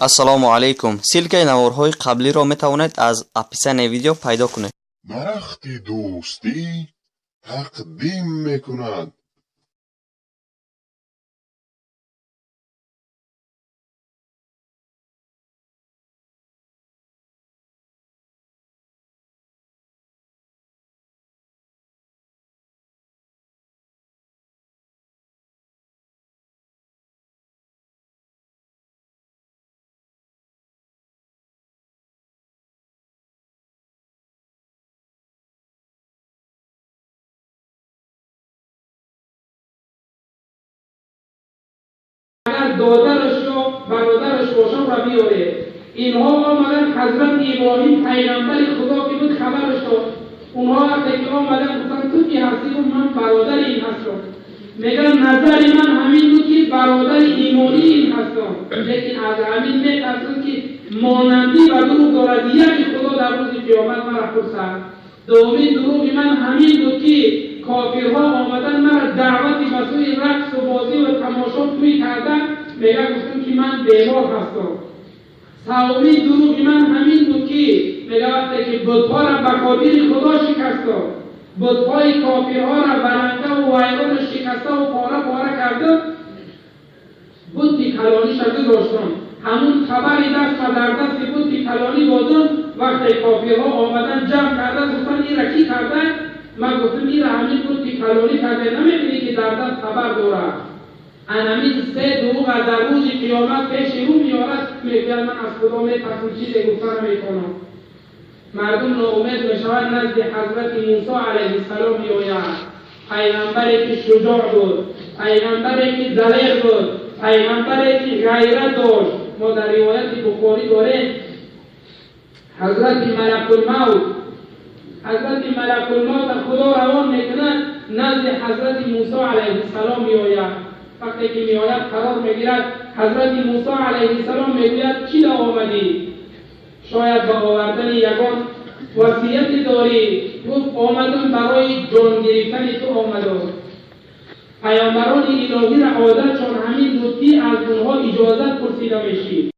Ассалому алайкум. Ссылкаи наворҳои қаблиро метавонед аз описанияи видео пайдо кунед. Дарахти дӯстӣ тақдим мекунад. Агар додараш ё бародараш бошам ра биёред. Инҳо омадан, Ҳазрати Иброҳим пайғамбари Худо ки буд хабараш дод. Онҳо вақте ки омадан гуфтанд, ту ки ҳастӣ? Гуфт, ман бародари ин ҳастам. Мегӯяд, назари ман ҳамин буд ки бародари имонии ин ҳастам, лекин аз ҳамин метарсам ки монандӣ ба дурӯғ дорад, яки Худо дар рӯзи қиёмат мара пурсад. Дуввумин дурӯғи ман ҳамин буд ки кофирҳо омадан мара даъвати ба сӯи рақсу бозӣ ва тамошо тӯй кардан, мега гуфтам ки ман бемор ҳастам. Севумин дурӯғи ман ҳамин буд ки мега вақте ки бутҳоро ба хотири Худо шикастам, бутҳои кофирҳоро варангаву вайрону шикаставу пора пора кардам, бути калониша гузоштам, ҳамун табари даст дар дасти бути калонӣ додам. Вақте кофирҳо омадан ҷамъ кардан, гуфтан, ира кӣ кардан? Ман гуфтам, ира ҳамин бути калонӣ карда, намебинӣ ки дар даст хабар дорад? Анамин се дурӯға дар рӯзи қиёмат пеши рӯ меорад. Мегӯяд, ман аз Худо метарсам, чизе гуфта наметавонам. Мардум ноумед мешавад, назди Ҳазрати Мусо алайҳиссалом меояд, пайғамбаре ки шуҷоъ буд, пайғамбаре ки далер буд, пайғамбаре ки ғайрат дошт. Мо дар ривояти Бухорӣ дорем, Ҳазрати Малакулмавт, Ҳазрати Малакулмавт Худо равон мекунад, назди Ҳазрати Мусо алайҳиссалом меояд. Вақте ки меояд, қарор мегирад. Ҳазрати Мусо алайҳиссалом мегӯяд, чӣ да омадӣ? Шояд ба овардани ягон васияте дорӣ. Гуфт, омадам барои ҷон гирифтани ту омадам. Паёмбарони илоҳиро одатшон ҳамин буд ки аз онҳо иҷозат пурсида мешид.